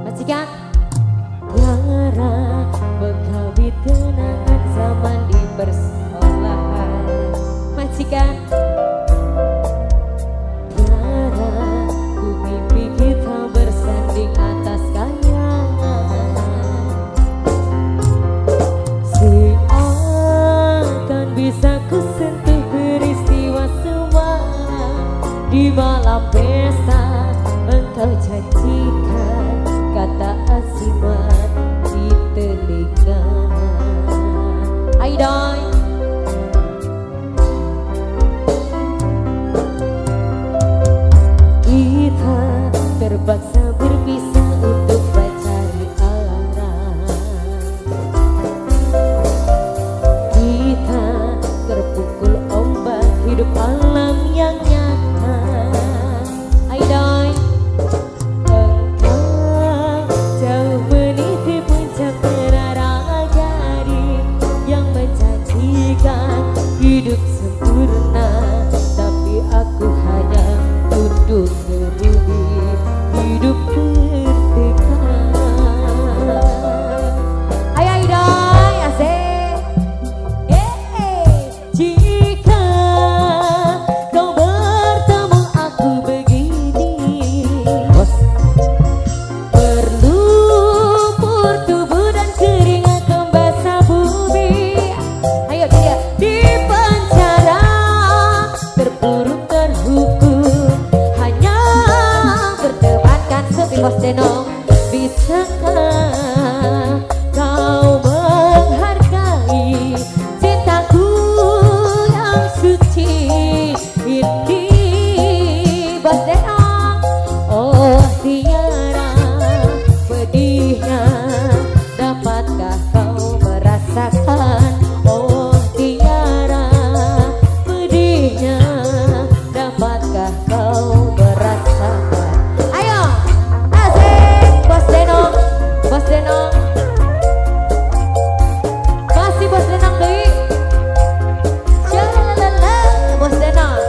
Majikan Tiara mengkawi kenangan zaman di persekolahan. Majikan Tiara, ku mimpi kita bersanding atas kayangan. Seakan bisa ku sentuh peristiwa semalam. Di malam pesta engkau janjikan kata asimat di telinga. Aidoi. Kita terpaksa berpisah untuk mencari arah. Kita terpukul ombak hidup alam yang nyata. Aidoi. Engkau jauh meniti puncak menara gading yang menjanjikan hidup sempurna, tapi aku hanya tunduk ke bumi, hidup tertekan. Ayo Aidoi, asik. Jika kau bertemu aku begini, berlumpur tubuh dan keringat membasah bumi. Ayo dia di penjara, terpuruk terhukum, hanya bertemankan sepi Bos Denong. Bisakah kau menghargai cintaku yang suci ini, Bos Denong? Oh Tiara, pedihnya dapatkah kau merasakan? Oh Tiara, pedihnya dapatkah kau merasakan? Ayo, asik Bos Denong, Bos Denong. Masih Bos Denong deui. Shalalala, Bos Denong.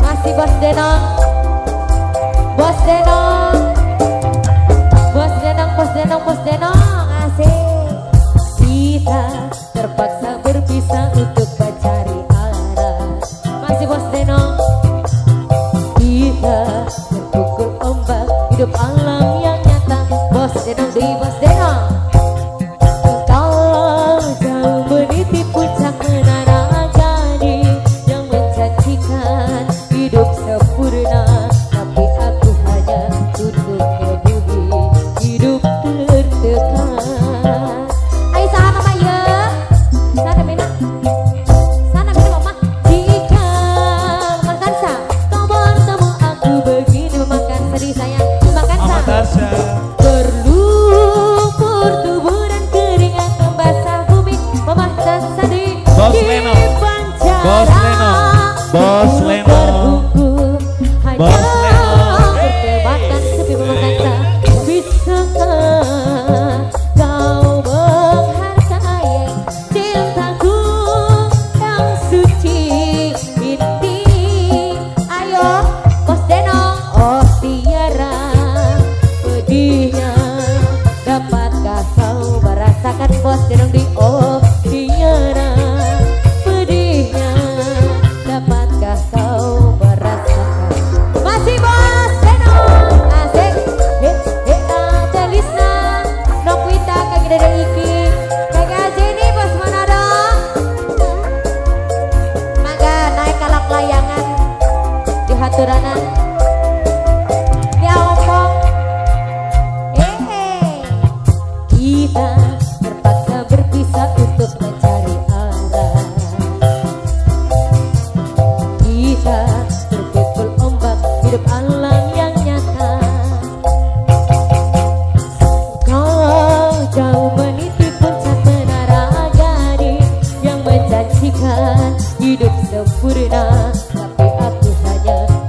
Masih Bos Denong. Bos Denong. Bos Denong, Bos Denong, Bos Denong. Asik. Kita terpaksa berpisah untuk mencari arah. Masih Bos Denong. Kita terpukul ombak hidup alam yang nyata. Bos Denong di Bos Denong. Engkau jauh meniti puncak menara gading yang menjanjikan hidup sempurna, tapi aku hanya tunduk ke bumi, hidup tertekan. Ayo saha mama ya, sana mina, sana mina mama. Jika makan sa, kau bertemu aku begini, memakan sedih sayang, makan sa. Berlumpur tubuh dan keringat membasah bumi, mama dan sedih Bos di Leno. penjara. Bos Leno. Bos Leno. Terhukum hanya Bos Leno. bertemankan sepi memakan sa. Bisakah kau menghargai cintaku yang suci ini? Ayo Bos Denong. Oh Tiara, pedihnya dapatkah kau merasakan? Bos Denong di oh Tiara, pedihnya dapatkah kau merasakan? Masih Bos Denong, asik. Telisna, Nokwita, kaki dede iki, kaki Ajeni Bos Manado. Mangga naik kalak layangan di haturanan. Dia ngomong, kita terpaksa berpisah untuk mencari arah. Kita terpukul ombak hidup alam yang nyata. Kau jauh meniti puncak menara gading yang menjanjikan hidup sempurna, tapi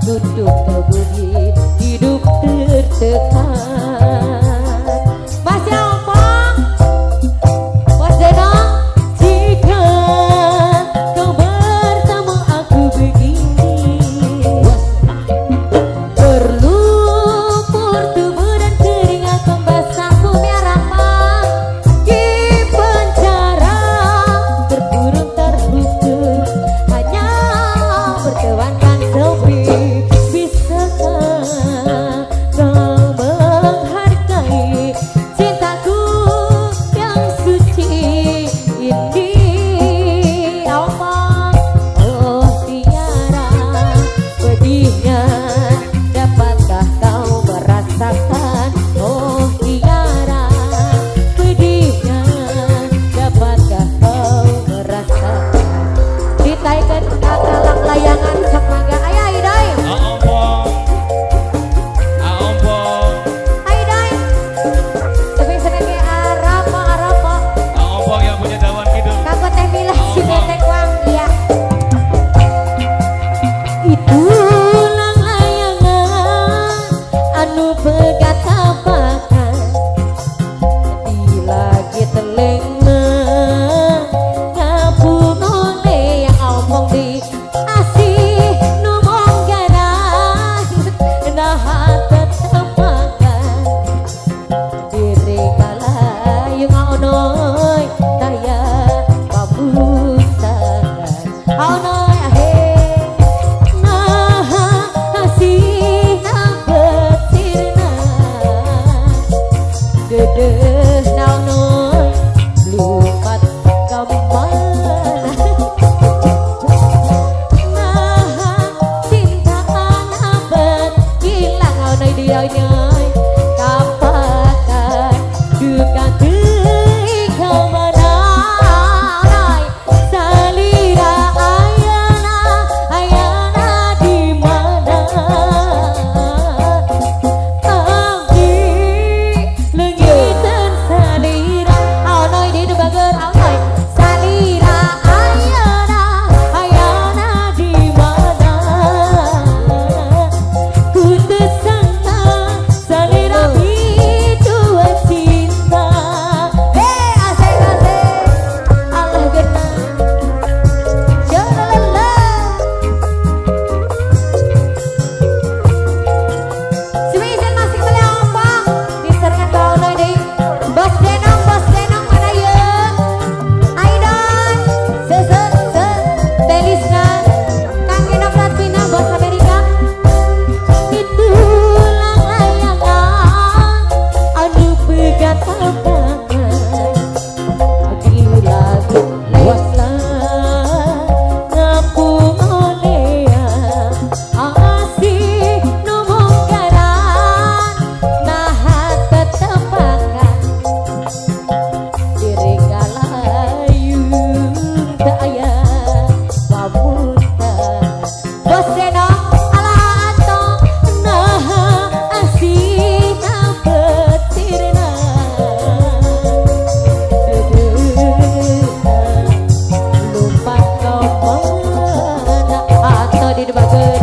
tunduk ke bumi, hidup tertekan. Mas Ompong, Mas Denong, jika kau bersama aku begini, berlumpur tubuh dan keringat membasah bumi Arafah. Di penjara terkurung terluka, hanya bertemankan sepi. Bisakah kau menghargai cintaku yang suci ini? Allah, oh Tiara, pedihnya dapatkah kau merasakan? Oh Tiara, pedihnya dapatkah kau merasakan? Ditaikan kakalang layangan sok mangga ayah idoi. Aompong, Aompong, Aidoi. Tapi senengnya Arapa Arapa. Aompong yang punya dawan kidul. Kanggo teh milah si tetek wang iya. Itulang layangan anu pegatapakan di lagi telengna ngapungone yang omong di asih nu monggaran nah tetepakan diri kalayung aonoy taya pabusangan aonoy ahe nah asih nabetirna dedeh naonoy lupat kamana nah cinta abad hilang aonoy dia nyoy kapakan duka teuing kamana aonoy salira ayana ayana di mana abdi leungitan salira aonoy di nu bager aonoy salira ayana ayana di mana ku teu sangka salira itu cinta. Asik asik Allah gena jalalala. Semisal masih beli ompong diserahkan ke Aonoy deui. Bos Denong mana ye? Aidon, se se se, Telisna, Kang Enok Ratpina, Bos Amerika. Itulah layangan anu pegatapakan di lagu Lesla ngapungonea asih nu mungkaran naha tetepakan diri kalayung teu aya pamuntan. Bos Denong ala anto naha asih nabetirna dedehna lumpat ka mana atau di bager.